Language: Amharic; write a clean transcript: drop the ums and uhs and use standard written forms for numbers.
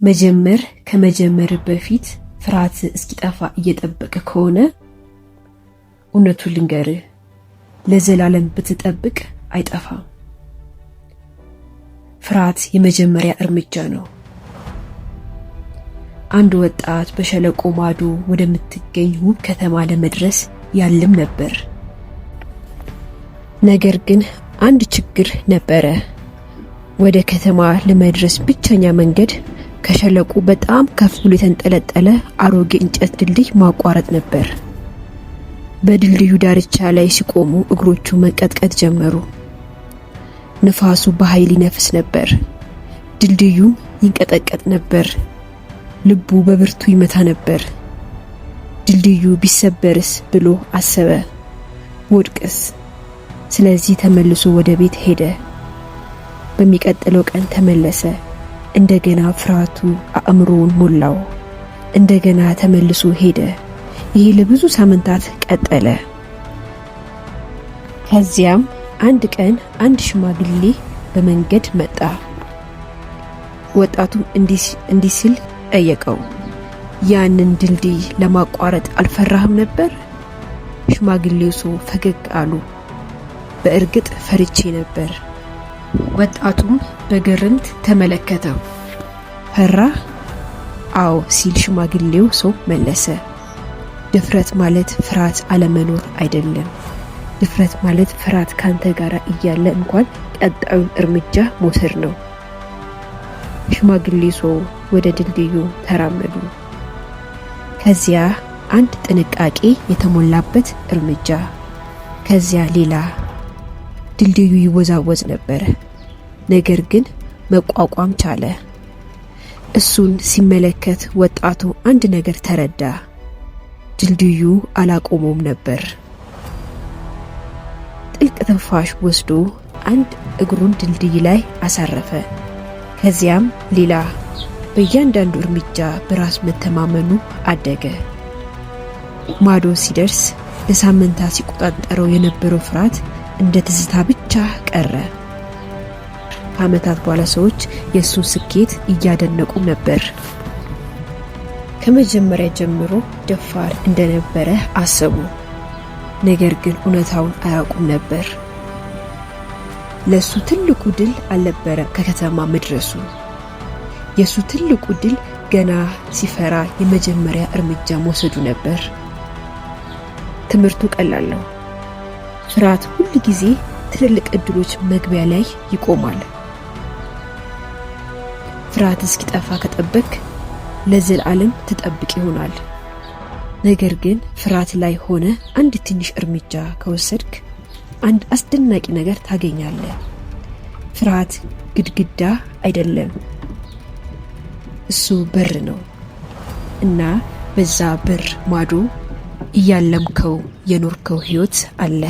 መጀመር ከመጀመር በፊት ፍርሃት እስኪጠፋ እየጠበቀ ከሆነ፣ እውነቱን ልንገርህ፣ ለዘላለም ብትጠብቅ አይጠፋም። ፍርሃት የመጀመሪያ እርምጃ ነው። አንድ ወጣት በሸለቆ ማዶ ወደምትገኝ ውብ ከተማ ለመድረስ ያልም ነበር። ነገር ግን አንድ ችግር ነበረ። ወደ ከተማ ለመድረስ ብቸኛ መንገድ ከሸለቆ በጣም ከፍ ብሎ የተንጠለጠለ አሮጌ እንጨት ድልድይ ማቋረጥ ነበር። በድልድዩ ዳርቻ ላይ ሲቆሙ እግሮቹ መንቀጥቀጥ ጀመሩ። ንፋሱ በኃይል ይነፍስ ነበር። ድልድዩም ይንቀጠቀጥ ነበር። ልቡ በብርቱ ይመታ ነበር። ድልድዩ ቢሰበርስ ብሎ አሰበ። ብወድቅስ? ስለዚህ ተመልሶ ወደ ቤት ሄደ። በሚቀጥለው ቀን ተመለሰ። እንደገና ፍርሃቱ አእምሮውን ሞላው። እንደገና ተመልሶ ሄደ። ይሄ ለብዙ ሳምንታት ቀጠለ። ከዚያም አንድ ቀን አንድ ሽማግሌ በመንገድ መጣ። ወጣቱም እንዲህ ሲል ጠየቀው፣ "ያንን ድልድይ ለማቋረጥ አልፈራህም ነበር?" ሽማግሌው ሰው ፈገግ አሉ። "በእርግጥ ፈርቼ ነበር።" ወጣቱም በግርምት ተመለከተው። "ፈራህ?" "አዎ" ሲል ሽማግሌው ሰው መለሰ። "ድፍረት ማለት ፍርሃት አለመኖር አይደለም። ድፍረት ማለት ፍርሃት ካንተ ጋር እያለ እንኳን ቀጣዩን እርምጃ መውሰድ ነው።" ሽማግሌ ሰው ወደ ድልድዩ ተራመዱ። ከዚያ አንድ ጥንቃቄ የተሞላበት እርምጃ፣ ከዚያ ሌላ። ድልድዩ ይወዛወዝ ነበር፣ ነገር ግን መቋቋም ቻለ። እሱን ሲመለከት ወጣቱ አንድ ነገር ተረዳ። ድልድዩ አላቆመውም ነበር። ጥልቅ ትንፋሽ ወስዶ አንድ እግሩን ድልድይ ላይ አሳረፈ። ከዚያም ሌላ። በእያንዳንዱ እርምጃ በራስ መተማመኑ አደገ። ማዶ ሲደርስ ለሳምንታት ሲቆጣጠረው የነበረው ፍርሃት እንደ ትዝታ ብቻ ቀረ። ከዓመታት በኋላ ሰዎች የእሱን ስኬት እያደነቁ ነበር። ከመጀመሪያ ጀምሮ ደፋር እንደነበረ አሰቡ። ነገር ግን እውነታውን አያውቁም ነበር። ለእሱ ትልቁ ድል አልነበረም ከከተማ መድረሱ። የእሱ ትልቁ ድል ገና ሲፈራ የመጀመሪያ እርምጃ መውሰዱ ነበር። ትምህርቱ ቀላል ነው። ፍርሃት ሁል ጊዜ ትልልቅ እድሎች መግቢያ ላይ ይቆማል። ፍርሃት እስኪጠፋ ከጠበክ ለዘላለም ትጠብቅ ይሆናል። ነገር ግን ፍርሃት ላይ ሆነህ አንድ ትንሽ እርምጃ ከወሰድክ አንድ አስደናቂ ነገር ታገኛለህ። ፍርሃት ግድግዳ አይደለም፣ እሱ በር ነው። እና በዛ በር ማዶ እያለምከው የኖርከው ህይወት አለ።